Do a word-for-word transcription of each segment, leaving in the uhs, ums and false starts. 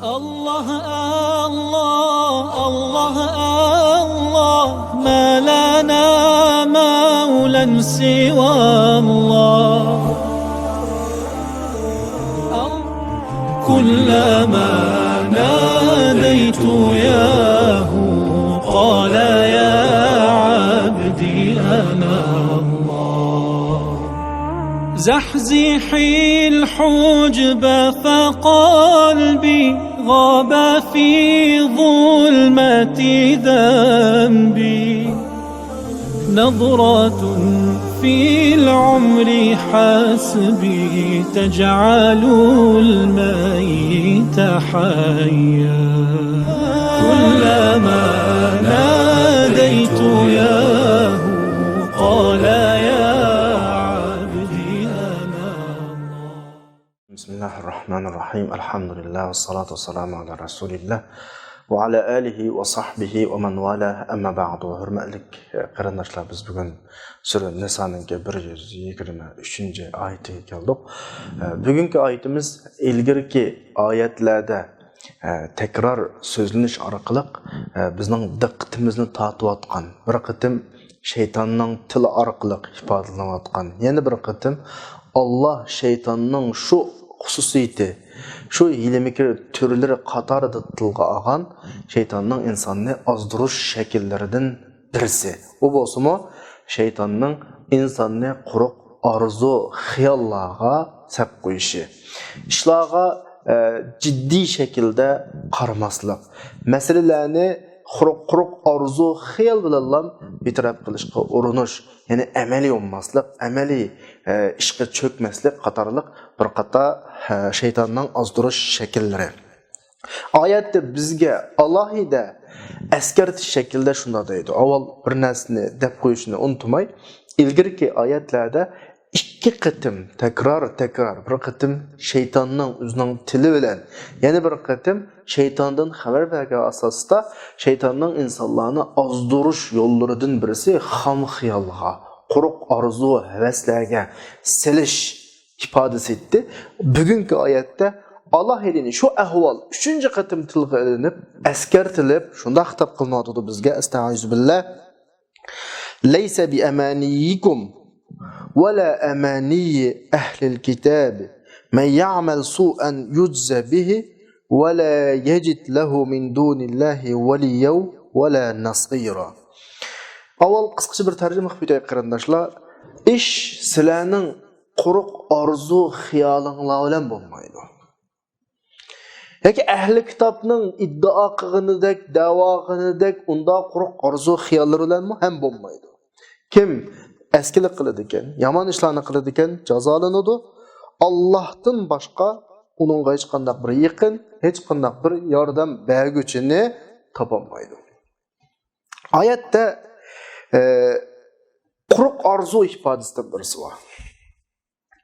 الله، الله، الله، الله، ما لنا مولى سوى الله. كلما ناديت ياه قال يا عبدي أنا الله. زحزحي الحجب فقلبي غاب في ظلمة ذنبي. نظرة في العمر حسبي تجعل الميت حيا. كلما ناديت ياه قال يا عبدي أنا الله. بسم الله الرحمن الرحيم. الحمد لله والصلاة والسلام على رسول الله وعلى آله وصحبه ومن والاه. أما بعد. ھۆرمەتلىك قېرىنداشلار، بىز بۈگۈن سۈرە نىسانىڭكى بىر يۈز يىگىرمە ئۈچىنچى ئايىتىگە كەلدۇق. بۈگۈنكى ئايىتىمىز ئىلگىرىكى ئايەتلەردە تەكرار سۆزلىنىش ئارقىلىق بىزنىڭ دىققىتىمىزنى تارتىۋاتقان، بىر قېتىم شەيتاننىڭ تىلى ئارقىلىق ئىپادىلىنىۋاتقان، يەنە بىر قېتىم ئاللا شەيتاننىڭ شۇ خۇسۇسىيىتى، شۇ ھىيلە-مىكىر تۈرلىرى قاتارىدا تىلغا ئالغان شەيتاننىڭ ئىنساننى ئازدۇرۇش شەكىللىرىدىن بىرسى. ئۇ بولسىمۇ شەيتاننىڭ ئىنساننى قۇرۇق ئارزۇ خىياللارغا سەپ قويۇشى، ئىشلارغا، ئە، جىددىي شەكىلدە قارىماسلىق، مەسىلىلەرنى قۇرۇق، قۇرۇق ئارزۇ خىيال بىلەنلا بىتەرەپ قىلىشقا ئۇرۇنۇش، يەنى ئەمەلىي بولماسلىق، ئەمەلىي، ئە، ئىشقا چۆكمەسلىك قاتارلىق بىر قاتار، ئە، شەيتاننىڭ ئازدۇرۇش شەكىللىرى. ئايەتتە بىزگە ئالاھىدە ئەسكەرتىش شەكلىدە شۇنداق دەيدۇ. ئاۋۋال بىر نەرسىنى دەپ قويۇشنى ئۇنتۇماي، ئىلگىرىكى ئايەتلەردە ئىككى قېتىم تەكرار، تەكرار، بىر قېتىم شەيتاننىڭ ئۆزىنىڭ تىلى بىلەن، يەنە بىر قېتىم شەيتاندىن خەۋەر بەرگەن ئاساستا شەيتاننىڭ ئىنسانلارنى ئازدۇرۇش يوللىرىدىن بىرسى خام خىيالغا، قۇرۇق ئارزۇ، ھەۋەسلەرگە سېلىش ئىپادىسى ئېيتتى. بۈگۈنكى ئايەتتە ئالاھىدە شۇ ئەھۋال ئۈچىنچى قېتىم تىلغا ئېلىنىپ، ئەسكەرتىلىپ، شۇنداق خىتاب قىلىنىۋاتىدۇ بىزگە. ئەستەئىزۇبىللا. ليس بأمانيكم ولا أماني أهل الكتاب من يعمل سوءا يجز به ولا يجد له من دون الله وليا ولا نصيرا. ئاۋۋال قىسقىچە بىر تەرجىمە قىلىپ ئۆتەي، قېرىنداشلار. ئىش سىلەرنىڭ قۇرۇق ئارزۇ خىيالىڭلار بىلەن بولمايدۇ. ياكى ئەھلى كىتابنىڭ ئىددىئا قىلغىنىدەك، دەۋا قىلغىنىدەك ئۇنداق قۇرۇق ئارزۇ خىياللىرى بىلەنمۇ ھەم بولمايدۇ. كىم ئەسكىلىك قىلىدىكەن، يامان ئىشلارنى قىلىدىكەن، جازالىنىدۇ. ئاللاھتىن باشقا ئۇنىڭغا ھېچقانداق بىر يېقىن، ھېچقانداق بىر ياردەم بەرگۈچىنى تاپالمايدۇ. ئايەتتە، ئە، قۇرۇق ئارزۇ ئىپادىسىدىن بىرسى بار.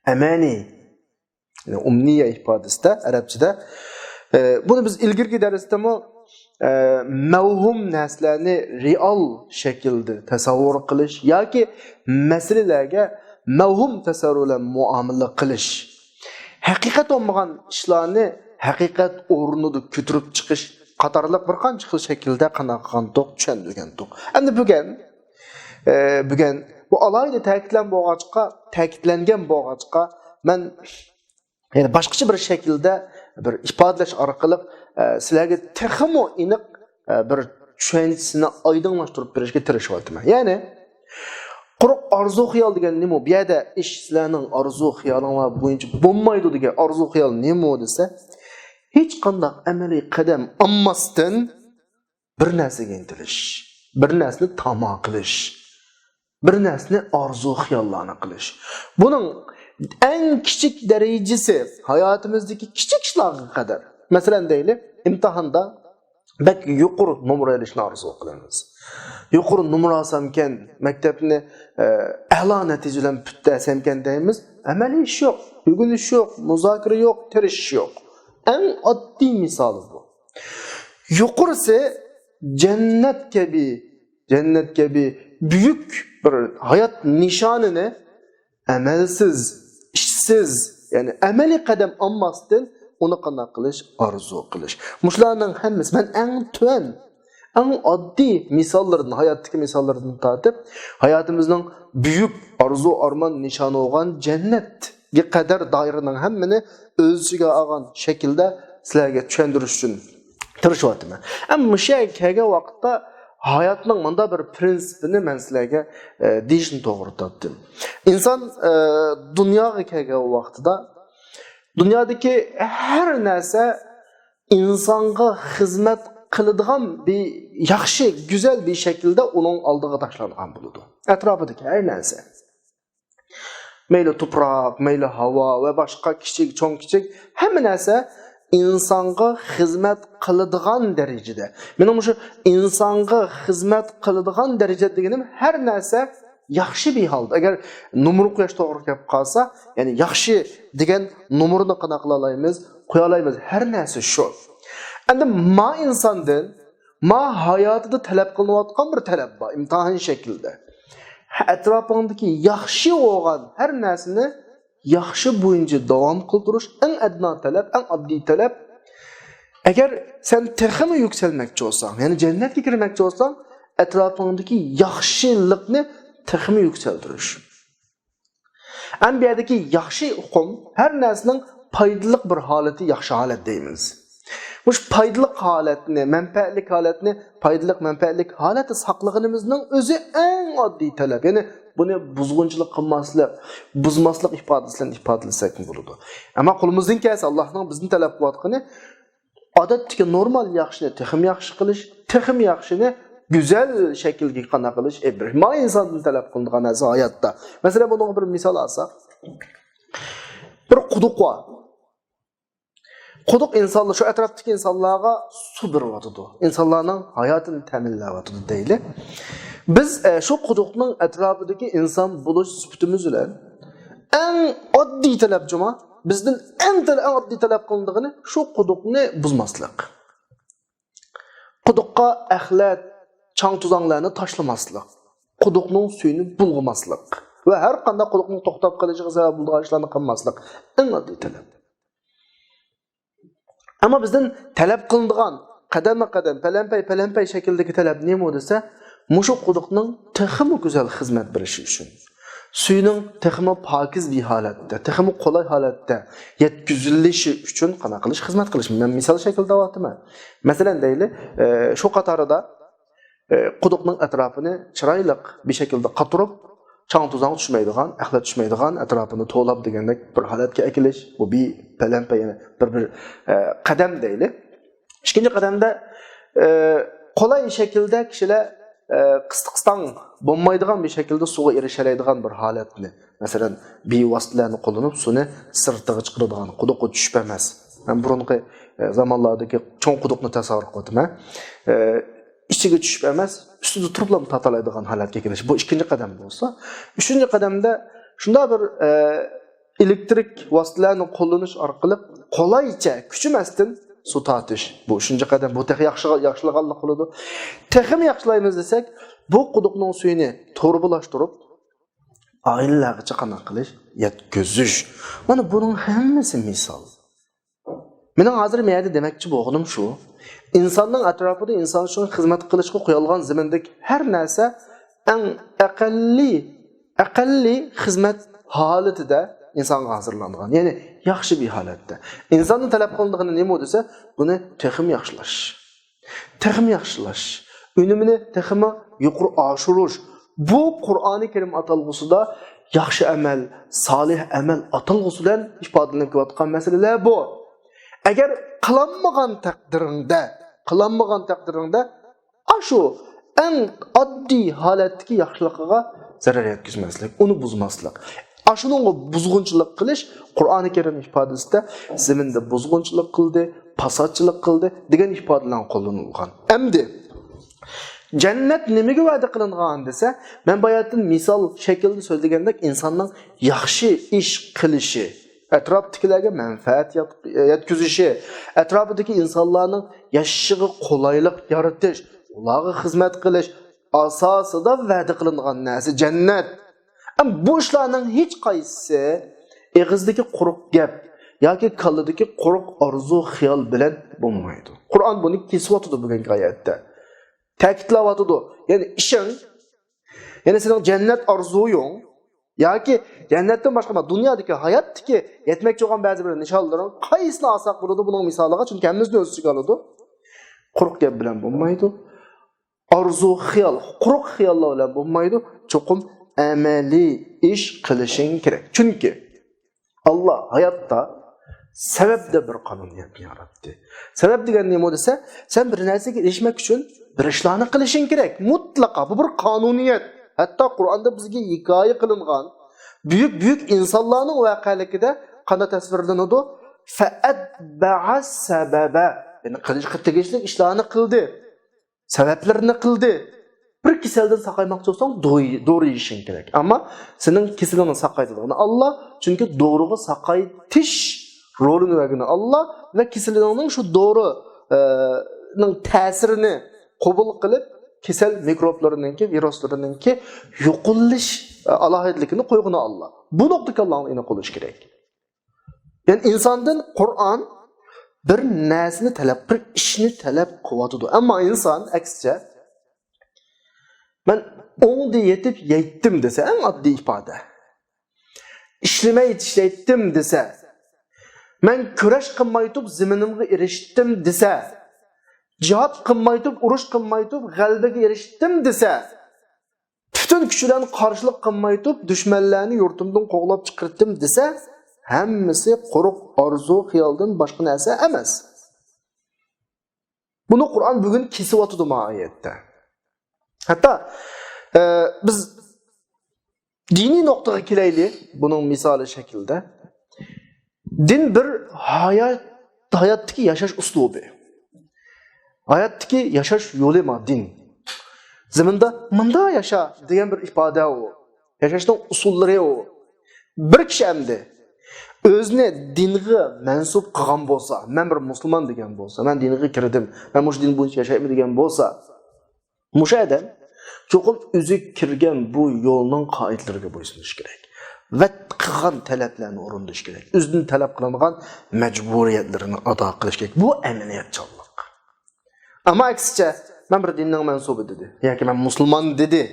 ئەمەنى، يەنى ئۇمنىيە ئىپادىسىدە، ئەرەبچىدە. ئە، بۇنى بىز ئىلگىرىكى دەرستىمۇ، ئە، مەۋھۇم نەرسىلەرنى رېئال شەكىلدە تەسەۋۋۇر قىلىش ياكى مەسىلىلەرگە مەۋھۇم تەسەۋۋۇر بىلەن مۇئامىلە قىلىش، ھەقىقەت بولمىغان ئىشلارنى ھەقىقەت ئورنىدا كۆتۈرۈپ چىقىش قاتارلىق بىر قانچە خىل شەكىلدە قانداق قىلغانتۇق، چۈشەندۈرگەنتۇق. ئەمدى بۈگۈن، ئە، بۈگۈن بۇ ئالاھىدە تەكىتلەن بولغاچقا، تەكىتلەنگەن بولغاچقا، مەن يەنە باشقىچە بىر شەكىلدە بىر ئىپادىلەش ئارقىلىق، ئە، سىلەرگە تېخىمۇ ئېنىق، ئە، بىر چۈشەنچىسىنى ئايدىڭلاشتۇرۇپ بېرىشكە تىرىشىۋاتىمەن. يەنى، قۇرۇق ئارزۇ خىيال دېگەن نېمە؟ بۇ يەردە ئىش سىلەرنىڭ ئارزۇ خىيالىڭلار بويىچە بولمايدۇ دېگەن ئارزۇ خىيال نېمە دېسە، ھېچقانداق ئەمەلىي قەدەم ئالماستىن، بىر نەرسىگە ئىنتىلىش، بىر نەرسىنى تاما قىلىش، بىر نەرسىنى ئارزۇ خىياللارنى قىلىش. بۇنىڭ ئەڭ كىچىك دەرىجىسى ھاياتىمىزدىكى كىچىك ئىشلارغا قەدەر. مەسىلەن دەيلى، ئىمتىھاندا بەك يۇقىرى نومۇر ئېلىشنى ئارزۇ قىلىمىز. يۇقىرى نومۇر ئالسامكەن، مەكتەپنى، ئە، ئەلا نەتىجە بىلەن پۈتتۈرسەمكەن دەيمىز. ئەمەلىي ئىش يوق، ئۆگىنىش يوق، مۇزاكىرە يوق، تىرىشىش يوق. ئەڭ ئاددىي مىسالى بۇ. يۇقىرىسى جەننەت كەبى، جەننەت كەبى بۈيۈك بىر ھايات نىشانىنى ئەمەلسىز، ئىشسىز، يەنى ئەمەلىي قەدەم ئالماستىن ئۇنى قانداق قىلىش؟ ئارزۇ قىلىش. مۇشۇلارنىڭ ھەممىسى مەن ئەڭ تۆۋەن، ئەڭ ئاددىي مىساللىرىدىن، ھاياتتىكى مىساللىرىدىن تارتىپ، ھاياتىمىزنىڭ بۈيۈك ئارزۇ، ئارمان نىشانى بولغان جەننەتكە قەدەر دائىرىنىڭ ھەممىنى ئۆز ئىچىگە ئالغان شەكىلدە سىلەرگە چۈشەندۈرۈش ئۈچۈن تىرىشىۋاتىمەن. ئەمما مۇشۇ يەرگە كەلگەن ۋاقىتتا ھاياتنىڭ مۇنداق بىر پرىنسىپىنى مەن سىلەرگە، ئە، دېيىشنى توغرا تاپتىم. ئىنسان، ئە، دۇنياغا كەلگەن ۋاقتىدا دۇنيادىكى ھەر نەرسە ئىنسانغا خىزمەت قىلىدىغان بىر ياخشى، گۈزەل بىر شەكىلدە ئۇنىڭ ئالدىغا تاشلانغان بولىدۇ. ئەتراپىدىكى ھەر نەرسە. مەيلى تۇپراق، مەيلى ھاۋا ۋە باشقا كىچىك، چوڭ، كىچىك ھەممە نەرسە ئىنسانغا خىزمەت قىلىدىغان دەرىجىدە. مېنىڭ مۇشۇ ئىنسانغا خىزمەت قىلىدىغان دەرىجە دېگىنىم ھەر نەرسە ياخشى بىر ھالدا. ئەگەر نومۇر قويۇش توغرا كەپ قالسا، يەنى ياخشى دېگەن نومۇرنى قانداق قىلالايمىز؟ قويالايمىز. ھەر نەرسە شۇ. ئەمدى ما ئىنساندىن ما ھاياتىدا تەلەپ قىلىنىۋاتقان بىر تەلەپ بار، ئىمتىھان شەكلىدە. ئەتراپىڭدىكى ياخشى بولغان ھەر نەرسىنى ياخشى بويىچە داۋام قىلدۇرۇش ئەڭ ئەدنا تەلەپ، ئەڭ ئاددىي تەلەپ. ئەگەر سەن تېخىمۇ يۈكسەلمەكچى بولساڭ، يەنى جەننەتكە كىرمەكچى بولساڭ، ئەتراپىڭدىكى ياخشىلىقنى تېخىمۇ يۈكسەلدۈرۈش. ئەمما بۇ يەردىكى ياخشى ئۇقۇم ھەر نەرسىنىڭ پايدىلىق بىر ھالىتى، ياخشى ھالەت دەيمىز. مۇشۇ پايدىلىق ھالەتنى، مەنپەئەتلىك ھالەتنى پايدىلىق، مەنپەئەتلىك ھالەتتە ساقلىغىنىمىزنىڭ ئۆزى ئەڭ ئاددىي تەلەپ. يەنى بۇنى بۇزغۇنچىلىق قىلماسلىق، بۇزماسلىق ئىپادىسى بىلەن ئىپادىلىسەكمۇ بولىدۇ. ئەمما قولىمىزدىن كەلسە، ئاللاھنىڭ بىزدىن تەلەپ قىلىۋاتقىنى ئادەتتىكى نورمال ياخشىنى تېخىمۇ ياخشى قىلىش، تېخىمۇ ياخشىنى گۈزەل شەكىلگە قانداق قىلىش، ئېلىپ بېرىش. ما ئىنساندىن تەلەپ قىلىنىدىغان نەرسە ھاياتتا. مەسىلەن، بۇنىڭغا بىر مىسال ئالساق، بىر قۇدۇق بار. قۇدۇق ئىنسانلار، شۇ ئەتراپتىكى ئىنسانلارغا سۇ بېرىۋاتىدۇ. ئىنسانلارنىڭ ھاياتىنى تەمىنلەۋاتىدۇ دەيلى. بىز، ئە، شۇ قۇدۇقنىڭ ئەتراپىدىكى ئىنسان بولۇش سۈپىتىمىز بىلەن ئەڭ ئاددىي تەلەپ جۇما، بىزدىن ئەڭ تەل-، ئەڭ ئاددىي تەلەپ قىلىنىدىغىنى شۇ قۇدۇقنى بۇزماسلىق. قۇدۇققا ئەخلەت، چاڭ-توزاڭلارنى تاشلىماسلىق. قۇدۇقنىڭ سۈيىنى بۇلغىماسلىق. ۋە ھەر قانداق قۇدۇقنىڭ توختاپ قېلىشىغا سەۋەب بولىدىغان ئىشلارنى قىلماسلىق. ئەڭ ئاددىي تەلەپ. ئەمما بىزدىن تەلەپ قىلىنىدىغان قەدەممۇ قەدەم، پەلەمپەي، پەلەمپەي شەكلىدىكى تەلەپ نېمە دېسە، مۇشۇ قۇدۇقنىڭ تېخىمۇ گۈزەل خىزمەت بېرىشى ئۈچۈن، سۈيىنىڭ تېخىمۇ پاكىز بىر ھالەتتە، تېخىمۇ قولاي ھالەتتە يەتكۈزۈلۈشى ئۈچۈن قانداق قىلىش، خىزمەت قىلىش. مەن مىسال شەكلىدە دەۋاتىمەن. مەسىلەن دەيلى، ئە، شۇ قاتارىدا، ئە، قۇدۇقنىڭ ئەتراپىنى چىرايلىق بىر شەكىلدە قاتۇرۇپ، چاڭ-توزاڭ چۈشمەيدىغان، ئەخلەت چۈشمەيدىغان، ئەتراپىنى توۋلاپ دېگەندەك بىر ھالەتكە ئەكېلىش. بۇ بىر پەلەمپەي، يەنى بىر، بىر، ئە، قەدەم دەيلى. ئىككىنچى قەدەمدە، ئە، قولاي شەكىلدە كىشىلەر، ئە، قىستىقىستاڭ بولمايدىغان بىر شەكىلدە سۇغا ئېرىشەلەيدىغان بىر ھالەتنى، مەسىلەن، بىر ۋاسىتىلەرنى قوللىنىپ سۇنى سىرتىغا چىقىرىدىغان، قۇدۇققا چۈشۈپ ئەمەس. مەن بۇرۇنقى، ئە، زامانلاردىكى چوڭ قۇدۇقنى تەسەۋۋۇر قىلىۋاتىمەن. ئە، ئىچىگە چۈشۈپ ئەمەس، ئۈستىدە تۇرۇپلا تارتالايدىغان ھالەتكە كېلىش. بۇ ئىككىنچى قەدەم بولسا، ئۈچىنچى قەدەمدە شۇنداق بىر، ئە، ئېلېكترىك ۋاسىتىلەرنى قوللىنىش ئارقىلىق قولايچە كۈچىمەستىن سۇ تارتىش. بۇ ئۈچىنچى قەدەم. بۇ تېخى ياخشىغا-، ياخشىلىغانلىق بولىدۇ. تېخىمۇ ياخشىلايمىز دېسەك، بۇ قۇدۇقنىڭ سۈيىنى تۇرۇبىلاشتۇرۇپ، ئائىلىلەرگىچە قانداق قىلىش؟ يەتكۈزۈش. مانا بۇنىڭ ھەممىسى مىسال. مېنىڭ ھازىر مەيەردە دېمەكچى بولغىنىم شۇ، ئىنساننىڭ ئەتراپىدا ئىنسان ئۈچۈن خىزمەت قىلىشقا قويۇلغان زېمىندىكى ھەر نەرسە ئەڭ ئەقەللىي، ئەقەللىي خىزمەت ھالىتىدە ئىنسانغا ھازىرلانغان، يەنى ياخشى بىر ھالەتتە. ئىنساندىن تەلەپ قىلىنىدىغىنى نېمە دېسە، بۇنى تېخىمۇ ياخشىلاش. تېخىمۇ ياخشىلاش، ئۈنۈمىنى تېخىمۇ يۇقىرى ئاشۇرۇش. بۇ قۇرئانى كەرىم ئاتالغۇسىدا ياخشى ئەمەل، سالىھ ئەمەل ئاتالغۇسى بىلەن ئىپادىلىنىپ كېلىۋاتقان مەسىلىلەر بۇ. ئەگەر قىلالمىغان تەقدىرىڭدە، قىلالمىغان تەقدىرىڭدە ئاشۇ ئەڭ ئاددىي ھالەتتىكى ياخشىلىقىغا زەرەر يەتكۈزمەسلىك، ئۇنى بۇزماسلىق. ئاشۇنىڭغا بۇزغۇنچىلىق قىلىش، قۇرئانى كەرىم ئىپادىسىدە زېمىندا بۇزغۇنچىلىق قىلدى، پاساتچىلىق قىلدى دېگەن ئىپادىلەر قوللىنىلغان. ئەمدى جەننەت نېمىگە ۋەدە قىلىنغان دېسە، مەن باياتىن مىسال شەكلىدە سۆزلىگەندەك، ئىنساننىڭ ياخشى ئىش قىلىشى، ئەتراپتىكىلەرگە مەنپەئەت يەت-، يەتكۈزۈشى، ئەتراپىدىكى ئىنسانلارنىڭ ياشىشىغا قولايلىق يارىتىش، ئۇلارغا خىزمەت قىلىش ئاساسىدا ۋەدە قىلىنغان نەرسە جەننەت. ئەمما بۇ ئىشلارنىڭ ھېچقايسىسى ئېغىزدىكى قۇرۇق گەپ، ياكى كاللىدىكى قۇرۇق ئارزۇ خىيال بىلەن بولمايدۇ. قۇرئان بۇنى كېسىۋاتىدۇ بۈگۈنكى ئايەتتە. تەكىتلەۋاتىدۇ. يەنى ئىشەن، يەنى سېنىڭ جەننەت ئارزۇيۇڭ ياكى جەننەتتىن باشقا دۇنيادىكى ھاياتتىكى يەتمەكچى بولغان بەزى بىر نىشانلىرىڭ قايسىنى ئالساق بولىدۇ؟ بۇنىڭ مىسالىغا، چۈنكى ھەممىسىنى ئۆز ئىچىگە ئالىدۇ. قۇرۇق گەپ بىلەن بولمايدۇ. ئارزۇ خىيال، قۇرۇق خىياللار بىلەن بولمايدۇ. چوقۇم ئەمەلىي ئىش قىلىشىڭ كېرەك. چۈنكى ئاللا ھاياتتا سەۋەبتە بىر قانۇنىيەتنى ياراتتى. سەۋەب دېگەن نېمە دېسە، سەن بىر نەرسىگە ئېرىشمەك ئۈچۈن بىر ئىشلارنى قىلىشىڭ كېرەك. مۇتلەقا بۇ بىر قانۇنىيەت. ھەتتا قۇرئاندا بىزگە ھېكايە قىلىنغان بۈيۈك، بۈيۈك ئىنسانلارنىڭ ۋەقەلىكىدە قانداق تەسۋىرلىنىدۇ؟ فەئەتبەئە سەبەبە. يەنى قىلىشقا تېگىشلىك ئىشلارنى قىلدى. سەۋەبلىرىنى قىلدى. بىر كېسەلدىن ساقايماقچى بولساڭ، دورا، دورا يېيىشىڭ كېرەك. ئەمما سېنىڭ كېسىلىڭنى ساقايتىدىغىنى ئاللا، چۈنكى دورىغا ساقايتىش رولىنى بەرگىنى ئاللا ۋە كېسىلىڭنىڭ شۇ دورا، ئە، نىڭ تەسىرىنى قوبۇل قىلىپ، كېسەل مىكروبلىرىنىڭكى، ۋىرۇسلىرىنىڭكى يوقىلىش، ئە، ئالاھىدىلىكىنى قويغىنى ئاللا. بۇ نۇقتا كاللاڭنى ئېنىق قويۇش كېرەك. يەنى ئىنساندىن قۇرئان بىر نەرسىنى تەلەپ، بىر ئىشنى تەلەپ قىلىۋاتىدۇ. ئەمما ئىنسان ئەكسىچە، مەن ئوڭدا يېتىپ يەيتتىم دېسە، ئەڭ ئاددىي ئىپادە. ئىشلىمەي ئىشلەيتتىم دېسە، مەن كۈرەش قىلمايتۇپ زېمىنىمغا ئېرىشتىم دېسە، جىھاد قىلمايتۇپ، ئۇرۇش قىلمايتۇپ غەلىبىگە ئېرىشتىم دېسە، پۈتۈن كۈچ بىلەن قارشىلىق قىلمايتۇپ دۈشمەنلەرنى يۇرتۇمدىن قوغلاپ چىقىرتتىم دېسە، ھەممىسى قۇرۇق ئارزۇ خىيالدىن باشقا نەرسە ئەمەس. بۇنى قۇرئان بۈگۈن كېسىۋاتىدۇ ما ئايەتتە. ھەتتا، ئە، بىز دىنىي نۇقتىغا كېلەيلى، بۇنىڭ مىسالى شەكلىدە. دىن بىر ھايات، ھاياتتىكى ياشاش ئۇسلۇبى. ھاياتتىكى ياشاش يولى ما دىن. زېمىندا مۇندا ياشا دېگەن بىر ئىپادە ئۇ. ياشاشنىڭ ئۇسۇللىرى ئۇ. بىر كىشى ئەمدى ئۆزىنى دىنغا مەنسۇپ قىلغان بولسا، مەن بىر مۇسۇلمان دېگەن بولسا، مەن دىنغا كىردىم، مەن مۇشۇ دىن بويىچە ياشايمەن دېگەن بولسا، مۇشۇ ئادەم چوقۇم ئۆزى كىرگەن بۇ يولنىڭ قائىدىلىرىگە بويسۇنۇش كېرەك. ۋە قىلغان تەلەپلەرنى ئورۇندىشى كېرەك. ئۆزىدىن تەلەپ قىلىنغان مەجبۇرىيەتلىرىنى ئادا قىلىشى كېرەك. بۇ ئەمەلىيەتچانلىق. ئەمما ئەكسىچە، مەن بىر دىننىڭ مەنسۇبى دېدى ياكى مەن مۇسۇلمان دېدى.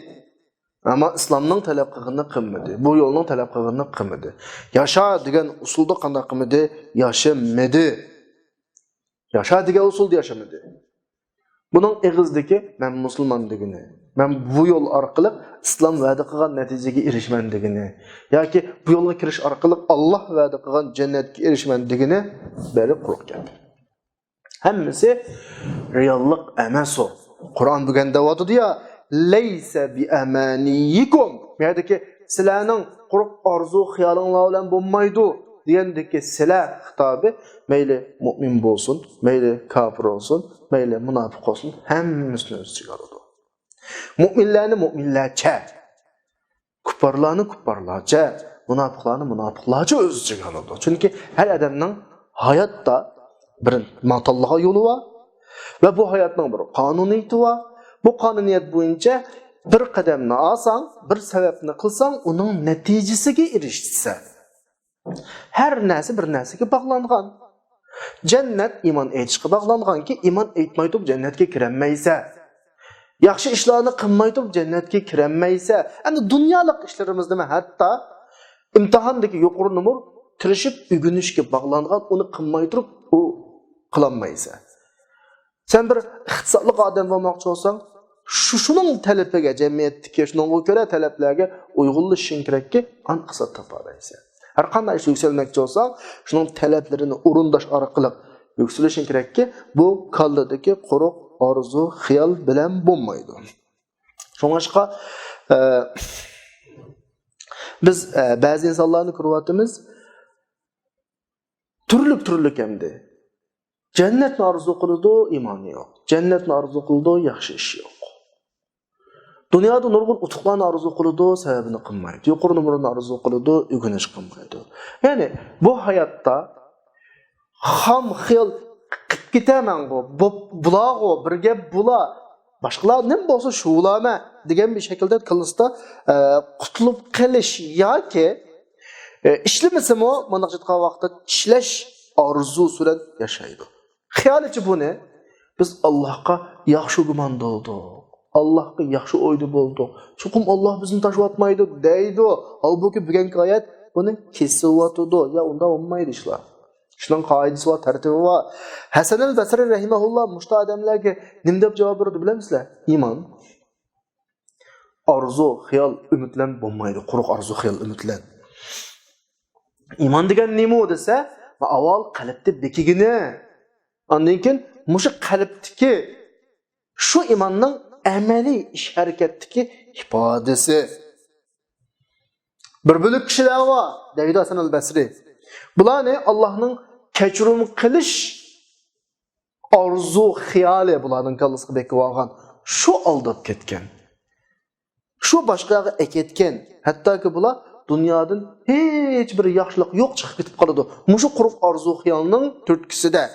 ئەمما ئىسلامنىڭ تەلەپ قىلغىنىنى قىلمىدى. بۇ يولنىڭ تەلەپ قىلغىنىنى قىلمىدى. ياشا دېگەن ئۇسۇلدا قانداق قىلمىدى؟ ياشىمىدى. ياشا دېگەن ئۇسۇلدا ياشىمىدى. بۇنىڭ ئېغىزدىكى مەن مۇسۇلمان دېگىنى، مەن بۇ يول ئارقىلىق ئىسلام ۋەدە قىلغان نەتىجىگە ئېرىشىمەن دېگىنى ياكى بۇ يولغا كىرىش ئارقىلىق ئاللا ۋەدە قىلغان جەننەتكە ئېرىشىمەن دېگىنى بەرى قۇرۇق گەپ. ھەممىسى رېئاللىق ئەمەس ئۇ. قۇرئان بۈگۈن دەۋاتىدۇ يا، لەيسە بىئەمانىيىكۇم. بۇ يەردىكى سىلەرنىڭ قۇرۇق ئارزۇ خىيالىڭلار بىلەن بولمايدۇ دېگەندىكى سىلەر خىتابى مەيلى مۇئمىن بولسۇن، مەيلى كاپىر بولسۇن، مەيلى مۇناپىق بولسۇن، ھەممىسىنى ئۆز ئىچىگە ئالىدۇ. مۇئمىنلەرنى مۇئمىنلەرچە، كۇپپارلارنى كۇپپارلارچە، مۇناپىقلارنى مۇناپىقلارچە ئۆز ئىچىگە ئالىدۇ. چۈنكى ھەر ئادەمنىڭ ھاياتتا بىر ماڭا تاللىغان يولى بار ۋە بۇ ھاياتنىڭ بىر قانۇنىيىتى بار. بۇ قانۇنىيەت بويىچە بىر قەدەمنى ئالساڭ، بىر سەۋەبنى قىلساڭ، ئۇنىڭ نەتىجىسىگە ئېرىشىسەن. ھەر نەرسە بىر نەرسىگە باغلانغان. جەننەت ئىمان ئېيتىشقا باغلانغانكى، ئىمان ئېيتماي تۇرۇپ جەننەتكە كىرەلمەيسەن. ياخشى ئىشلارنى قىلماي تۇرۇپ جەننەتكە كىرەلمەيسەن. ئەمدى دۇنيالىق ئىشلىرىمىزنىمۇ ھەتتا ئىمتىھاندىكى يۇقىرى نومۇر تىرىشىپ ئۆگىنىشكە باغلانغان، ئۇنى قىلماي تۇرۇپ ئۇ قىلالمايسەن. سەن بىر ئىقتىسادلىق ئادەم بولماقچى بولساڭ، شۇ، شۇنىڭ تەلىپىگە، جەمئىيەتتىكى شۇنىڭغا كۆرە تەلەپلەرگە ئۇيغۇنلىشىشىڭ كېرەككى، ئاندىن ئىقتىساد تاپالايسەن. ھەر قانداق ئىشتا يۈكسەلمەكچى بولساڭ، شۇنىڭ تەلەپلىرىنى ئورۇنداش ئارقىلىق يۈكسىلىشىڭ كېرەككى، بۇ كاللىدىكى قۇرۇق ئارزۇ، خىيال بىلەن بولمايدۇ. شۇڭلاشقا، ئە، بىز، ئە، بەزى ئىنسانلارنى كۆرۈۋاتىمىز، تۈرلۈك-تۈرلۈك ئەمدى. جەننەتنى ئارزۇ قىلىدۇ، ئىمانى يوق. جەننەتنى ئارزۇ قىلىدۇ، ياخشى ئىشى يوق. دۇنيادا نۇرغۇن ئۇتۇقلارنى ئارزۇ قىلىدۇ، سەۋەبىنى قىلمايدۇ. يۇقىرى نومۇرنى ئارزۇ قىلىدۇ، ئۆگىنىش قىلمايدۇ. يەنى بۇ ھاياتتا خام خىيال قىلىپ كېتەمەنغۇ، بۇ، بۇلارغۇ، بىر گەپ بۇلار، باشقىلار نېمە بولسا شۇلارمەن دېگەن بىر شەكىلدە كاللىسىدا، ئە، قۇتۇلۇپ قېلىش ياكى ئە، ئىشلىمىسىمۇ، مۇنداق ئېيتقان ۋاقىتتا ئىشلەش ئارزۇسى بىلەن ياشايدۇ. خىيالىچە بۇنى، بىز ئاللاھقا ياخشى گۇماندا بولدۇق، ئاللاھقا ياخشى ئويدا بولدۇق، چوقۇم ئاللاھ بىزنى تاشلاۋاتمايدۇ دەيدۇ. ھالبۇكى بۈگۈنكى ئايەت بۇنى كېسىۋاتىدۇ. يا، ئۇنداق بولمايدۇ ئىشلار. ئىشنىڭ قائىدىسى بار، تەرتىپى بار. ھەسەنەل بەسرى رەھىمەھۇللا مۇشۇ ئادەملەرگە نېمە دەپ جاۋاب بېرىدۇ بىلەمسىلەر؟ ئىمان. ئارزۇ، خىيال، ئۈمىد بىلەن بولمايدۇ. قۇرۇق ئارزۇ، خىيال، ئۈمىد بىلەن. ئىمان دېگەن نېمە دېسە، ئاۋۋال قەلبتە بېكىگىنى. ئاندىن كېيىن مۇشۇ قەلبتىكى شۇ ئىماننىڭ ئەمەلىي ئىش ھەرىكەتتىكى ئىپادىسى. بىر بۆلەك كىشىلەر بار، دەيدۇ ھەسەن ئەل بەسرى. بۇلارنى ئاللاھنىڭ كەچۈرۈم قىلىش ئارزۇ خىيالى بۇلارنىڭ كاللىسىغا بېكىۋالغان. شۇ ئالداپ كەتكەن. شۇ باشقىلارغا ئەكەتكەن. ھەتتاكى بۇلار دۇنيادىن ھېچ بىر ياخشىلىق يوق چىقىپ كېتىپ قالىدۇ. مۇشۇ قۇرۇق ئارزۇ خىيالنىڭ تۈرتكىسىدە.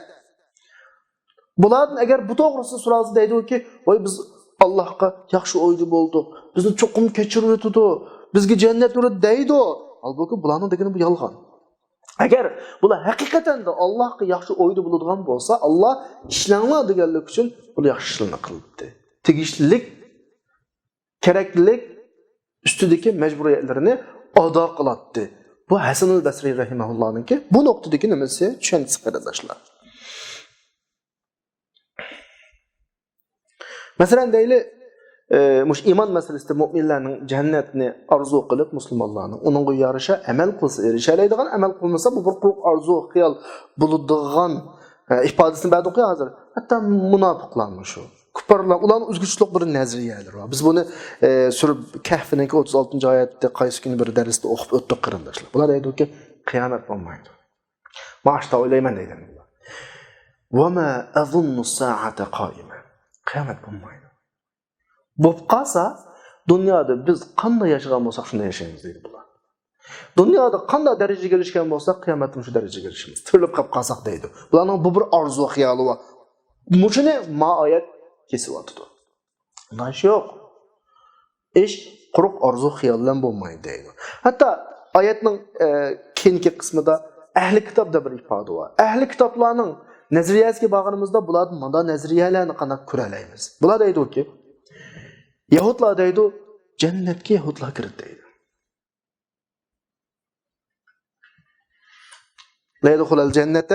بۇلاردىن ئەگەر بۇ توغرىسىدا سورالسا دەيدۇكى، ۋاي، بىز ئاللاھقا ياخشى ئويدا بولدۇق، بىزنى چوقۇم كەچۈرۈۋېتىدۇ، بىزگە جەننەت بېرىدۇ دەيدۇ. ھالبۇكى، بۇلارنىڭ دېگىنى بۇ يالغان. ئەگەر بۇلار ھەقىقەتەن دە ئاللاھقا ياخشى ئويدا بولىدىغان بولسا، ئاللاھ ئىشلەڭلار دېگەنلىك ئۈچۈن بۇ ياخشى ئىشلارنى قىلاتتى. تېگىشلىك، كېرەكلىك ئۈستىدىكى مەجبۇرىيەتلىرىنى ئادا قىلاتتى. بۇ ھەسەنۇل بەسرى رەھىمەھۇللانىڭكى بۇ نۇقتىدىكى نېمىسى، چۈشەنچىسى، قېرىنداشلار. مەسىلەن، دەيلى، ئە، مۇشۇ ئىمان مەسىلىسىدە مۆمىنلەرنىڭ جەننەتنى ئارزۇ قىلىپ، مۇسۇلمانلارنىڭ ئۇنىڭغا يارىشا ئەمەل قىلسا ئېرىشەلەيدىغان، ئەمەل قىلمىسا بۇ بىر قۇرۇق ئارزۇ خىيال بولىدىغان، ئە، ئىپادىسىنى بەردۇققۇ ھازىر. ھەتتا مۇناپىقلارمۇ شۇ. كۇپپارلار، ئۇلارنىڭ ئۆزگىچىلىك بىر نەزەرىيەلىرى بار. بىز بۇنى، ئە، سۈرە كەھفنىڭكى ئوتتۇز ئالتىنچى ئايەتتە قايسى كۈنى بىر دەرستە ئوقۇپ ئۆتتۇق، قېرىنداشلار. بۇلار دەيدۇكى، قىيامەت بولمايدۇ. مانا شۇنداق ئويلايمەن دەيدۇ. وما أظن الساعة قائمة. قىيامەت بولمايدۇ. بولۇپ قالسا، دۇنيادا بىز قانداق ياشىغان بولساق، شۇنداق ياشايمىز دەيدۇ بۇلار. دۇنيادا قانداق دەرىجىگە ئېرىشكەن بولساق، قىيامەتتىمۇ شۇ دەرىجىگە ئېرىشىمىز. تىرىلىپ قېلىپ قالساق دەيدۇ. بۇلارنىڭ بۇ بىر ئارزۇ خىيالى بار. مۇشۇنى ما ئايەت كېسىۋاتىدۇ. ئۇنداق ئىش يوق. ئىش قۇرۇق ئارزۇ خىيال بىلەن بولمايدۇ دەيدۇ. ھەتتا ئايەتنىڭ، ئە، كېيىنكى قىسمىدا ئەھلى كىتاب دەپ بىر ئىپادە بار. ئەھلى كىتابلارنىڭ نەزەرىيەسىگە بارغىنىمىزدا بۇلاردىن مۇنداق نەزەرىيەلەرنى قانداق كۆرەلەيمىز؟ بۇلار دەيدۇكى، يەھۇدلار دەيدۇ، جەننەتكە يەھۇدلار كىرىدۇ دەيدۇ. لا يدخل الجنة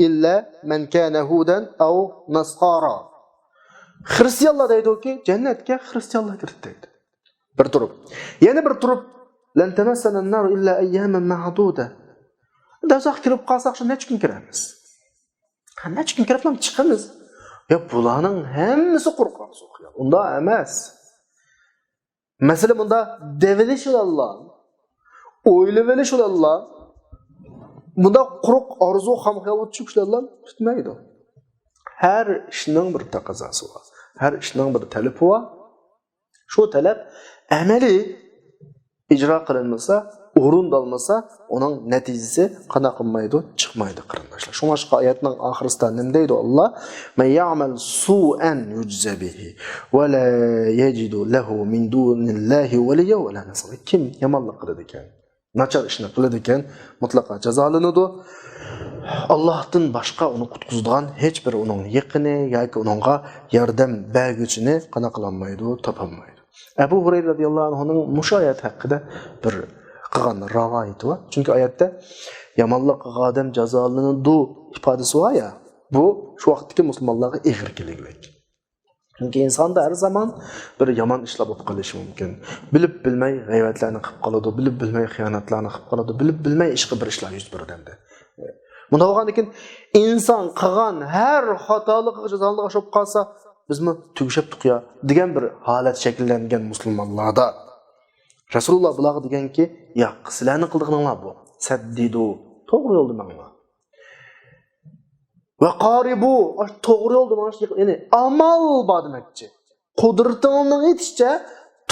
إلا من كان هودا أو نصارى. خرىستىيانلار دەيدۇكى، جەننەتكە خرىستىيانلار كىرىدۇ دەيدۇ. بىر تۇرۇپ. يەنە بىر تۇرۇپ، لن تمسنا النار إلا أياما معدودة. دوزاخقا كىرىپ قالساق، شۇ نەچچە كۈن كىرەمىز؟ ھە، نەچچە كۈن كىرىپلا چىقىمىز. يا، بۇلارنىڭ ھەممىسى قۇرۇق ئارزۇ خىيال. ئۇنداق ئەمەس. مەسىلە مۇندا دەۋېلىش بىلەنلا، ئويلىۋېلىش بىلەنلا، مۇنداق قۇرۇق ئارزۇ خام خىيالغا چۆكۈش بىلەنلا پۈتمەيدۇ. ھەر ئىشنىڭ بىر تەقەززاسى بار، ھەر ئىشنىڭ بىر تەلىپى بار. شۇ تەلەپ ئەمەلىي ئىجرا قىلىنمىسا، ئورۇندالمىسا، ئۇنىڭ نەتىجىسى قانداق قىلمايدۇ؟ چىقمايدۇ، قېرىنداشلار. شۇڭلاشقا ئايەتنىڭ ئاخىرىسىدا نېمە دەيدۇ ئاللا؟ من يعمل سوءا يجز به ولا يجد له من دون الله وليا ولا نصيرا. كىم يامانلىق قىلىدىكەن، ناچار ئىشنى قىلىدىكەن، مۇتلەقا جازالىنىدۇ. ئاللاھتىن باشقا ئۇنى قۇتقۇزىدىغان ھېچ بىر ئۇنىڭ يېقىنى ياكى ئۇنىڭغا ياردەم بەرگۈچىنى قانداق قىلالمايدۇ، تاپالمايدۇ. ئەبۇ ھۇرەيرە رەزىياللاھۇ ئەنھۇنىڭ مۇشۇ ئايەت ھەققىدە بىر قىلغان رىۋايىتى بار. چۈنكى ئايەتتە يامانلىق قىلغان ئادەم جازالىنىدۇ ئىپادىسى بار يا، بۇ شۇ ۋاقىتتىكى مۇسۇلمانلارغا ئېغىر كېلىگۈدەك. چۈنكى ئىنساندا ھەر زامان بىر يامان ئىشلار بولۇپ قېلىشى مۇمكىن. بىلىپ بىلمەي غەيۋەتلەرنى قىلىپ قالىدۇ، بىلىپ بىلمەي خىيانەتلەرنى قىلىپ قالىدۇ، بىلىپ بىلمەي ئىشقا بىر ئىشلار يۈز بېرىدۇ ئەمدى. مۇنداق بولغاندىن كېيىن ئىنسان قىلغان ھەر خاتالىقىغا جازالىنىدىغان ئوخشاپ قالسا، بىزمۇ تۈگىشەپتۇق يا دېگەن بىر ھالەت شەكىللەنگەن مۇسۇلمانلاردا. رەسۇلۇللا بۇلارغا دېگەنكى، ياق، سىلەرنىڭ قىلىدىغىنىڭلار بۇ. سەددىدۇ، توغرا يولدا ماڭىڭلار. ۋە قارىبۇ، ئاشۇ توغرا يولدا مېڭىش، يەنى ئامال بار دېمەكچى. قۇدرىتىڭنىڭ يېتىشىچە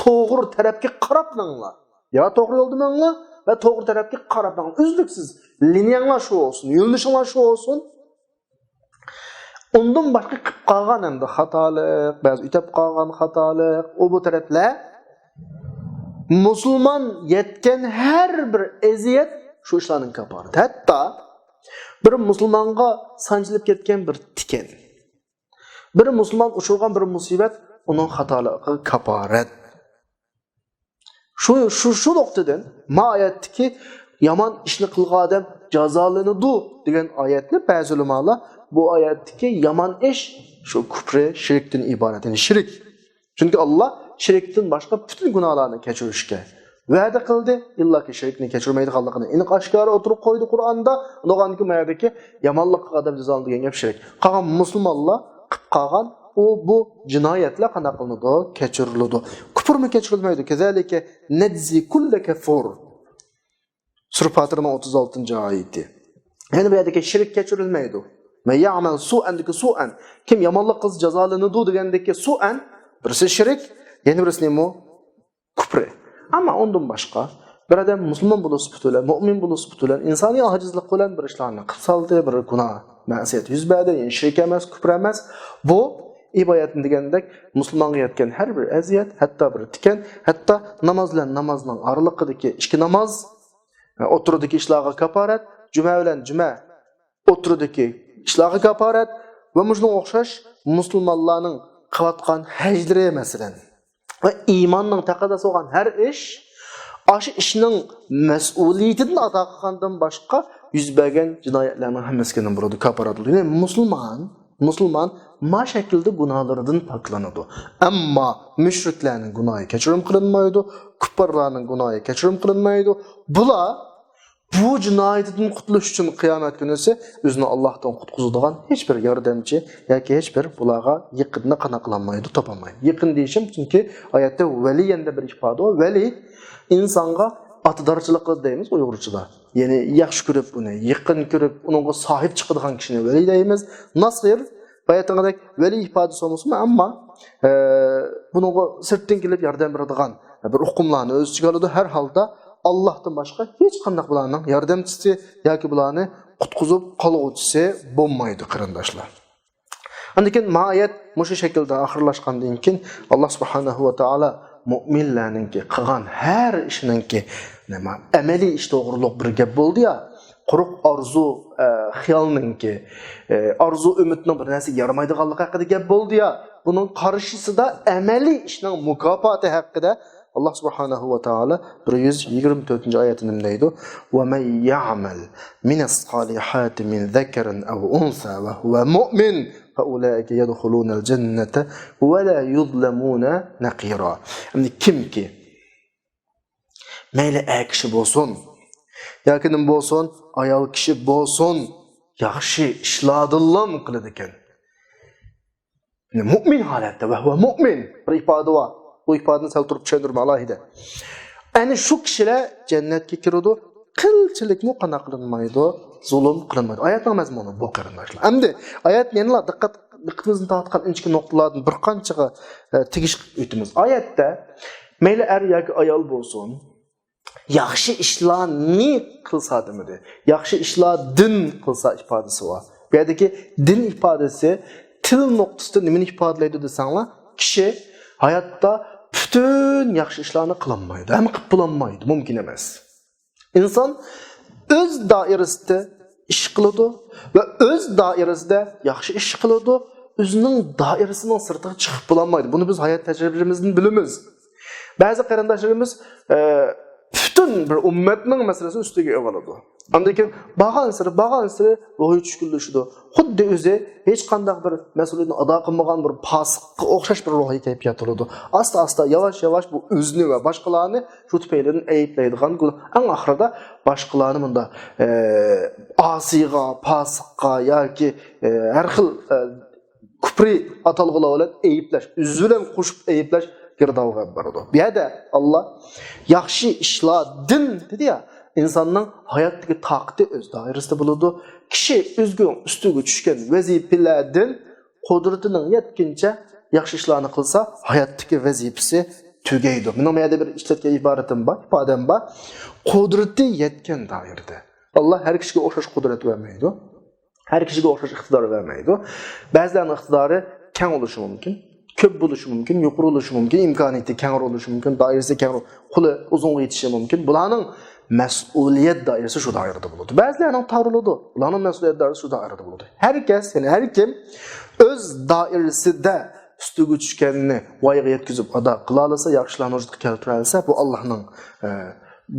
توغرا تەرەپكە قاراپ مېڭىڭلار. يا توغرا يولدا مېڭىڭلار ۋە توغرا تەرەپكە قاراپ مېڭىڭلار. ئۈزلۈكسىز لىنىيەڭلار شۇ بولسۇن، يۆنىلىشىڭلار شۇ بولسۇن. ئۇندىن باشقا قىلىپ قالغان ئەمدى خاتالىق، بەزى ئۆتەپ قالغان خاتالىق، ئۇ بۇ تەرەپلەر مۇسۇلمان يەتكەن ھەر بىر ئەزىيەت شۇ ئىشلارنىڭ كاپارىتى. ھەتتا بىر مۇسۇلمانغا سانجىلىپ كەتكەن بىر تىكەن، بىر مۇسۇلمان ئۇچرىغان بىر مۇسىبەت ئۇنىڭ خاتالىقىغا كاپارەت. شۇ، شۇ، شۇ نۇقتىدىن ما ئايەتتىكى يامان ئىشنى قىلغان ئادەم جازالىنىدۇ دېگەن ئايەتنى بەزى ئۆلىمالار بۇ ئايەتتىكى يامان ئىش شۇ كۇپرى، شىركتىن ئىبارەت، يەنى شىرك. چۈنكى ئاللا شىركتىن باشقا پۈتۈن گۇناھلارنى كەچۈرۈشكە ۋەدە قىلدى. ئىللاكى شىركنى كەچۈرمەيدىغانلىقىنى ئېنىق ئاشكارا ئوتتۇرىغا قويدى قۇرئاندا. ئۇنىڭدىن كېيىن ما يەردىكى يامانلىق قىلغان ئادەم جازالىنىدۇ دېگەن گەپ شىرك. قالغان مۇسۇلمانلار قىلىپ قالغان ئۇ بۇ جىنايەتلەر قانداق قىلىنىدۇ؟ كەچۈرۈلىدۇ. كۇپرمۇ كەچۈرۈلمەيدۇ؟ كەزالىكە نەجزى كۇللە كەفۇر. سۈرە پاتىرنىڭ ئوتتۇز ئالتىنچى ئايىتى. يەنە بۇ يەردىكى شىرك كەچۈرۈلمەيدۇ. مەن يەئمەل سۇئەندىكى سۇئەن. كىم يامانلىق قىلسا جازالىنىدۇ دېگەندىكى سۇئەن. بىرسى شىرك، يەنە بىرسى نېمە؟ كۇپرى. ئەمما ئۇندىن باشقا بىر ئادەم مۇسۇلمان بولۇش سۈپىتى بىلەن، مۇئمىن بولۇش سۈپىتى بىلەن، ئىنسانىي ئاجىزلىق بىلەن بىر ئىشلارنى قىلسالدى، بىر گۇناھ، مەسىيەت يۈز بەردى، يەنى شىرك ئەمەس، كۇپر ئەمەس. بۇ ئىبادەتنى دېگەندەك مۇسۇلمانغا يەتكەن ھەر بىر ئەزىيەت، ھەتتا بىر تىكەن، ھەتتا ناماز بىلەن نامازنىڭ ئارىلىقىدىكى ئىككى ناماز، ئوتتۇرىدىكى ئىشلارغا كاپارەت، جۈمە بىلەن جۈمە ئوتتۇرىدىكى ئىشلارغا كاپارەت ۋە مۇشۇنىڭغا ئوخشاش مۇسۇلمانلارنىڭ قىلىۋاتقان ھەجلىرى، مەسىلەن، ۋە ئىماننىڭ تەقەززاسى بولغان ھەر ئىش، ئاشۇ ئىشنىڭ مەسئۇلىيىتىدىن ئادا قىلغاندىن باشقا يۈز بەرگەن جىنايەتلەرنىڭ ھەممىسىگە نېمە بولىدۇ؟ كاپارەت بولىدۇ. يەنى مۇسۇلمان، مۇسۇلمان ما شەكىلدە گۇناھلىرىدىن پاكلىنىدۇ. ئەمما مۇشرىكلارنىڭ گۇناھى كەچۈرۈم قىلىنمايدۇ، كۇپپارلارنىڭ گۇناھى كەچۈرۈم قىلىنمايدۇ. بۇلار بۇ جىنايىتىدىن قۇتۇلۇش ئۈچۈن قىيامەت كۈنىسى ئۆزىنى ئاللاھتىن قۇتقۇزىدىغان ھېچ بىر ياردەمچى ياكى ھېچ بىر بۇلارغا يېقىننى قانداق قىلالمايدۇ، تاپالمايدۇ. يېقىن دېيىشىم، چۈنكى ئايەتتە ۋەلى يەنە بىر ئىپادە بار. ۋەلى ئىنسانغا ئاتىدارچىلىق دەيمىز ئۇيغۇرچىدا. يەنى ياخشى كۆرۈپ ئۇنى، يېقىن كۆرۈپ ئۇنىڭغا ساھىب چىقىدىغان كىشىنى ۋەلى دەيمىز. ناسىر، باياتىنقىدەك ۋەلى ئىپادىسى بولمىسىمۇ، ئەمما، ئە، بۇنىڭغا سىرتتىن كېلىپ ياردەم بېرىدىغان بىر ئۇقۇملارنى ئۆز ئىچىگە ئالىدۇ. ھەر ھالدا ئاللاھتىن باشقا ھېچقانداق بۇلارنىڭ ياردەمچىسى ياكى بۇلارنى قۇتقۇزۇپ قالغۇچىسى بولمايدۇ، قېرىنداشلار. ئاندىن كېيىن ما ئايەت مۇشۇ شەكىلدە ئاخىرلاشقاندىن كېيىن، ئاللا سۇبھانەھۇ ۋە تائالا مۇئمىنلەرنىڭكى قىلغان ھەر ئىشىنىڭكى نېمە، ئەمەلىي ئىش توغرۇلۇق بىر گەپ بولدى يا، قۇرۇق ئارزۇ، ئە، خىيالنىڭكى، ئە، ئارزۇ ئۈمىدنىڭ بىر نەرسىگە يارىمايدىغانلىقى ھەققىدە گەپ بولدى يا، بۇنىڭ قارشىسىدا ئەمەلىي ئىشنىڭ مۇكاپاتى ھەققىدە ئاللا سۇبھانەھۇ ۋە تائالا بىر يۈز يىگىرمە تۆتىنچى ئايەتتە نېمە دەيدۇ؟ ومن يعمل من الصالحات من ذكر أو أنثى وهو مؤمن فأولئك يدخلون الجنة ولا يظلمون نقيرا. يەنى كىمكى مەيلى ئەر كىشى بولسۇن، ياكى نېمە بولسۇن، ئايال كىشى بولسۇن، ياخشى ئىشلاردىنلا قىلىدىكەن. يەنى مۇئمىن ھالەتتە، ۋەھۇۋە مۇئمىن بىر ئىپادە بار. بۇ ئىپادىنى سەل تۇرۇپ چۈشەندۈرىمەن ئالاھىدە. ئەنە شۇ كىشىلەر جەننەتكە كىرىدۇ، قىلچىلىكمۇ قانداق قىلىنمايدۇ، زۇلۇم قىلىنمايدۇ. ئايەتنىڭ مەزمۇنى بۇ، قېرىنداشلار. ئەمدى ئايەتنى يەنىلا دىققەت، دىققىتىمىزنى تارتقان ئىنچىكە نۇقتىلاردىن بىر قانچىغا، ئە، تېگىشىپ ئۆتىمىز. ئايەتتە مەيلى ئەر ياكى ئايال بولسۇن، ياخشى ئىشلارنى قىلسا دېمىدى. ياخشى ئىشلاردىن قىلسا ئىپادىسى بار. بۇ يەردىكى دىن ئىپادىسى تىل نۇقتىسىدا نېمىنى ئىپادىلەيدۇ دېسەڭلار، كىشى ھاياتتا پۈتۈن ياخشى ئىشلارنى قىلالمايدۇ، ھەم قىلىپ بولالمايدۇ، مۇمكىن ئەمەس. ئىنسان ئۆز دائىرىسىدە ئىش قىلىدۇ ۋە ئۆز دائىرىسىدە ياخشى ئىش قىلىدۇ، ئۆزىنىڭ دائىرىسىنىڭ سىرتىغا چىقىپ بولالمايدۇ. بۇنى بىز ھايات تەجرىبىلىرىمىزدىن بىلىمىز. بەزى قېرىنداشلىرىمىز، ئە، پۈتۈن بىر ئۈممەتنىڭ مەسىلىسىنى ئۈستىگە ئېلىۋالىدۇ. ئاندىن كېيىن بارغانسېرى، بارغانسېرى روھى چۈشكۈنلىشىدۇ. خۇددى ئۆزى ھېچقانداق بىر مەسئۇلىيەتنى ئادا قىلمىغان بىر پاسىققا ئوخشاش بىر روھىي كەيپىياتتا بولىدۇ. ئاستا-ئاستا، ياۋاش-ياۋاش بۇ ئۆزىنى ۋە باشقىلارنى شۇ تۈپەيلىدىن ئەيىبلەيدىغان گۇناھ. ئەڭ ئاخىرىدا باشقىلارنى مۇنداق، ئە، ئاسىيغا، پاسىققا ياكى، ئە، ھەر خىل، ئە، كۇپرى ئاتالغۇلار بىلەن ئەيىبلەش، ئۆزى بىلەن قوشۇپ ئەيىبلەش گىردابىغا ئېلىپ بارىدۇ. بۇ يەردە ئاللا ياخشى ئىشلاردىن دېدى يا، ئىنساننىڭ ھاياتتىكى تاقىتى ئۆز دائىرىسىدە بولىدۇ. كىشى ئۆزىنىڭ ئۈستىگە چۈشكەن ۋەزىپىلەردىن قۇدرىتىنىڭ يەتكىنىچە ياخشى ئىشلارنى قىلسا، ھاياتتىكى ۋەزىپىسى تۈگەيدۇ. مېنىڭ بۇ يەردە بىر ئىشلەتكەن ئىبارىتىم بار، ئىپادەم بار. قۇدرىتى يەتكەن دائىرىدە. ئاللا ھەر كىشىگە ئوخشاش قۇدرەت بەرمەيدۇ. ھەر كىشىگە ئوخشاش ئىقتىدار بەرمەيدۇ. بەزىلەرنىڭ ئىقتىدارى كەڭ بولۇشى مۇمكىن. كۆپ بولۇشى مۇمكىن، يۇقىرى بولۇشى مۇمكىن، ئىمكانىيىتى كەڭرى بولۇشى مۇمكىن، دائىرىسى كەڭرى، قولى ئۇزۇنغا يېتىشى مۇمكىن. بۇلارنىڭ مەسئۇلىيەت دائىرىسى شۇ دائىرىدە بولىدۇ. بەزىلەرنىڭ تارىلىدۇ، بۇلارنىڭ مەسئۇلىيەت دائىرىسى شۇ دائىرىدە بولىدۇ. ھەر كەس، يەنى ھەر كىم ئۆز دائىرىسىدە ئۈستىگە چۈشكەننى ۋايىغا يەتكۈزۈپ ئادا قىلالىسا، ياخشىلارنى ۋۇجۇدقا كەلتۈرەلىسە، بۇ ئاللاھنىڭ، ئە،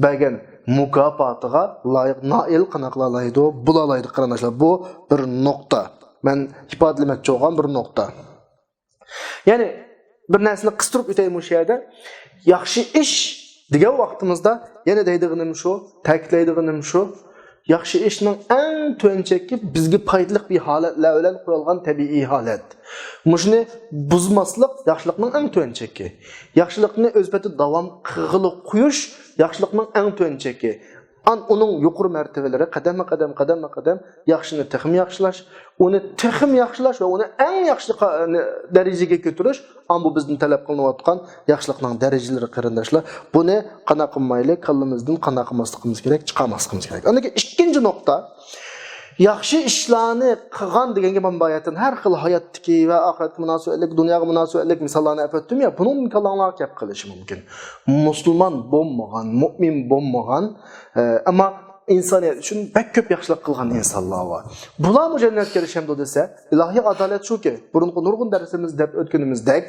بەرگەن مۇكاپاتىغا لايىق، نائىل قانداق قىلالايدۇ؟ بولالايدۇ، قېرىنداشلار. بۇ بىر نۇقتا. مەن ئىپادىلىمەكچى بولغان بىر نۇقتا. يەنى بىر نەرسىنى قىستۇرۇپ ئۆتەي مۇشۇ يەردە. ياخشى ئىش دېگەن ۋاقتىمىزدا يەنە دەيدىغىنىم شۇ، تەكىتلەيدىغىنىم شۇ، ياخشى ئىشنىڭ ئەڭ تۆۋەن چېكى بىزگە پايدىلىق بىر ھالەتلەر بىلەن قۇرالغان تەبىئىي ھالەت. مۇشۇنى بۇزماسلىق ياخشىلىقنىڭ ئەڭ تۆۋەن چېكى. ياخشىلىقنى ئۆز پېتىدە داۋام قىلغىلى قويۇش ياخشىلىقنىڭ ئەڭ تۆۋەن چېكى. ئان ئۇنىڭ يۇقىرى مەرتىۋىلىرى قەدەممۇ قەدەم، قەدەممۇ قەدەم ياخشىنى تېخىمۇ ياخشىلاش، ئۇنى تېخىمۇ ياخشىلاش ۋە ئۇنى ئەڭ ياخشى قا-، دەرىجىگە كۆتۈرۈش، ئان بۇ بىزدىن تەلەپ قىلىنىۋاتقان ياخشىلىقنىڭ دەرىجىلىرى، قېرىنداشلار. بۇنى قانداق قىلمايلى، كاللىمىزدىن قانداق قىلماسلىقىمىز كېرەك، چىقارماسلىقىمىز كېرەك. ئاندىن كېيىن ئىككىنچى نۇقتا، ياخشى ئىشلارنى قىلغان دېگەنگە مەن باياتىن ھەر خىل ھاياتتىكى ۋە ئاخىرەتكە مۇناسىۋەتلىك، دۇنياغا مۇناسىۋەتلىك مىساللارنى ئەپ ئۆتتۈم يا، بۇنىڭدىن كاللاڭلارغا كەپ قېلىشى مۇمكىن. مۇسۇلمان بولمىغان، مۇئمىن بولمىغان، ئە، ئەمما ئىنسانىيەت ئۈچۈن بەك كۆپ ياخشىلىق قىلغان ئىنسانلار بار. بۇلارمۇ جەننەتكە ئېرىشەمدۇ دېسە، ئىلاھىي ئادالەت شۇكى، بۇرۇنقى نۇرغۇن دەرسلىرىمىزدە دەپ ئۆتكىنىمىزدەك،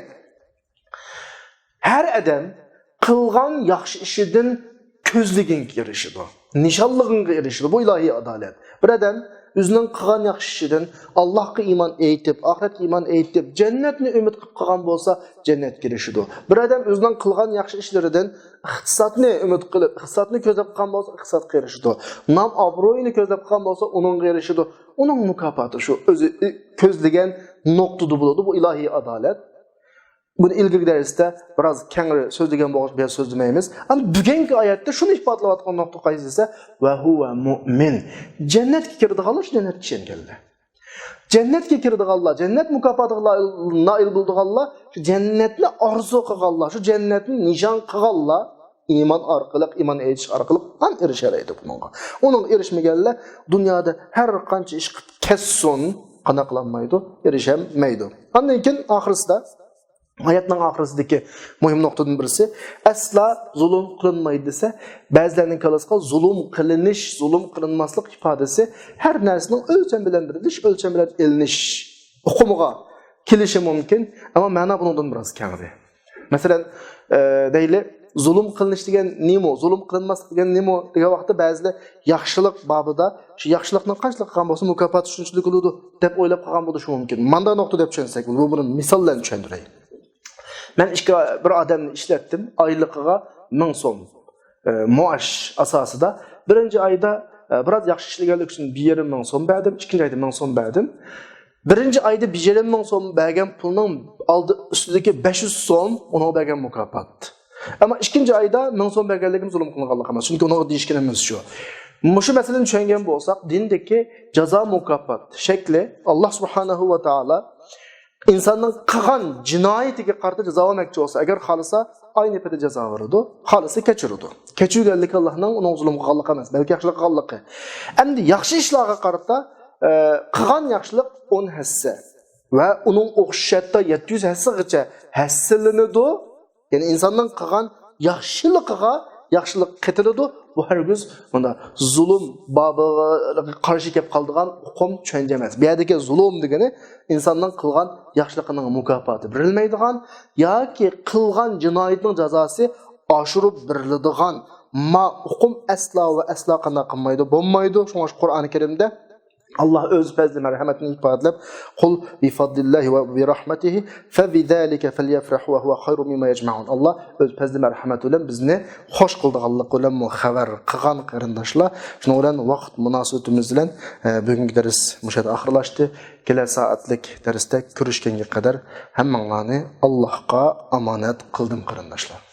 ھەر ئادەم قىلغان ياخشى ئىشىدىن كۆزلىگىنىگە ئېرىشىدۇ، نىشانلىغىنىغا ئېرىشىدۇ. بۇ ئىلاھىي ئادالەت. بىر ئادەم ئۆزىنىڭ قىلغان ياخشى ئىشىدىن، ئاللاھقا ئىمان ئېيتىپ، ئاخىرەتكە ئىمان ئېيتىپ، جەننەتنى ئۈمىد قىلىپ قىلغان بولسا، جەننەتكە ئېرىشىدۇ. بىر ئادەم ئۆزىنىڭ قىلغان ياخشى ئىشلىرىدىن ئىقتىسادنى ئۈمىد قىلىپ، ئىقتىسادنى كۆزلەپ قىلغان بولسا، ئىقتىسادقا ئېرىشىدۇ. نام ئابرۇيىنى كۆزلەپ قىلغان بولسا، ئۇنىڭغا ئېرىشىدۇ. ئۇنىڭ مۇكاپاتى شۇ، ئۆزى كۆزلىگەن نۇقتىدا بولىدۇ. بۇ ئىلاھىي ئادالەت. بۇنى ئىلگىرىكى دەرستە بىراز كەڭرى سۆزلىگەن بولغاچ، بۇ يەردە سۆزلىمەيمىز. ئەمما بۈگۈنكى ئايەتتە شۇنى ئىپادىلەۋاتقان نۇقتا قايسى دېسە، «ۋە ھۇۋە مۇئمىن.» جەننەتكە كىرىدىغانلار شۇ جەننەتكە چۈشەنگەنلەر. جەننەتكە كىرىدىغانلار، جەننەت مۇكاپاتىغا نائىل، نائىل بولىدىغانلار، شۇ جەننەتنى ئارزۇ قىلغانلار، شۇ جەننەتنى نىشان قىلغانلار، ئىمان ئارقىلىق، ئىمان ئېيتىش ئارقىلىق ئان ئېرىشەلەيدۇ بۇنىڭغا. ئۇنىڭغا ئېرىشمىگەنلەر دۇنيادا ھەر قانچە ئىش قىلىپ كەتسۇن، قانداق قىلالمايدۇ؟ ئېرىشەلمەيدۇ. ئاندىن كېيىن ئاخىرسىدا ئايەتنىڭ ئاخىرىسىدىكى مۇھىم نۇقتىدىن بىرسى، ئەسلا زۇلۇم قىلىنمايدۇ دېسە، بەزىلەرنىڭ كاللىسىغا زۇلۇم قىلىنىش، زۇلۇم قىلىنماسلىق ئىپادىسى ھەر نەرسىنىڭ ئۆلچەم بىلەن بېرىلىش، ئۆلچەم بىلەن ئېلىنىش ئۇقۇمىغا كېلىشى مۇمكىن، ئەمما مەنا بۇنىڭدىن بىراز كەڭرى. مەسىلەن، ئە، دەيلى، زۇلۇم قىلىنىش دېگەن نېمە؟ زۇلۇم قىلىنماسلىق دېگەن نېمە؟ دېگەن ۋاقىتتا بەزىلەر ياخشىلىق بابىدا، شۇ ياخشىلىقنى قانچىلىك قىلغان بولسا، مۇكاپاتى شۇنچىلىك بولىدۇ، دەپ ئويلاپ قالغان بولۇشى مۇمكىن. مانداق نۇقتا دەپ چۈشەنسەك، بۇ، بۇنى مىسال بىلەن چۈشەندۈرەي. مەن ئىككى، بىر ئادەمنى ئىشلەتتىم، ئايلىقىغا مىڭ سوم، ئە، مائاش ئاساسىدا. بىرىنچى ئايدا، ئە، بىراز ياخشى ئىشلىگەنلىكى ئۈچۈن بىر يېرىم مىڭ سوم بەردىم، ئىككىنچى ئايدا مىڭ سوم بەردىم. بىرىنچى ئايدا بىر يېرىم مىڭ سوم بەرگەن پۇلنىڭ ئالدى، ئۈستىدىكى بەش يۈز سوم ئۇنىڭغا بەرگەن مۇكاپات. ئەمما ئىككىنچى ئايدا مىڭ سوم بەرگەنلىكىم زۇلۇم قىلغانلىق ئەمەس. چۈنكى ئۇنىڭغا دېيىشكىنىمىز شۇ. مۇشۇ مەسىلىنى چۈشەنگەن بولساق، دىندىكى جازا مۇكاپات شەكلى، ئاللا سۇبھانەھۇ ۋە تائالا ئىنساننىڭ قىلغان جىنايىتىگە قارىتا جازا بەرمەكچى بولسا، ئەگەر خالىسا، ئاينى پېتى جازا بېرىدۇ، خالىسا كەچۈرىدۇ. كەچۈرگەنلىكى ئاللانىڭ ئۇنىڭغا زۇلۇم قىلغانلىقى ئەمەس، بەلكى ياخشىلىق قىلغانلىقى. ئەمدى ياخشى ئىشلارغا قارىتا، ئە، قىلغان ياخشىلىق ئون ھەسسە ۋە ئۇنىڭ ئوخشاش ھەتتا يەتتە يۈز ھەسسىگىچە ھەسسىلىنىدۇ. يەنى ئىنساننىڭ قىلغان ياخشىلىقىغا ياخشىلىق قېتىلىدۇ. بۇ ھەرگىز مۇنداق زۇلۇم بابىغا قارشى كەپ قالىدىغان ئۇقۇم، چۈشەنچە ئەمەس. بۇ يەردىكى زۇلۇم دېگىنى ئىنساننىڭ قىلغان ياخشىلىقىنىڭ مۇكاپاتى بېرىلمەيدىغان ياكى قىلغان جىنايىتىنىڭ جازاسى ئاشۇرۇپ بېرىلىدىغان ما ئۇقۇم ئەسلا ۋە ئەسلا قانداق قىلمايدۇ، بولمايدۇ. شۇڭا قۇرئانى كەرىمدە ئاللا ئۆز پەزلى مەرھەمىتىنى ئىپادىلەپ، «قۇل بىفەزلىللاھى ۋە بىرەھمەتىھى فەبىزالىكە فەليەفرەھۇ ۋە ھۇۋە خەيرۇم مىمما يەجمەئۇن.» ئاللا ئۆز پەزلى مەرھەمىتى بىلەن بىزنى خۇش قىلىدىغانلىقى بىلەن خەۋەر قىلغان قېرىنداشلار. شۇنىڭ بىلەن ۋاقىت مۇناسىۋىتىمىز بىلەن، ئە، بۈگۈنكى دەرس مۇشۇ يەردە ئاخىرلاشتى. كېلەر سائەتلىك دەرستە كۆرۈشكەنگە قەدەر ھەممىڭلارنى ئاللاھقا ئامانەت قىلدىم قېرىنداشلار.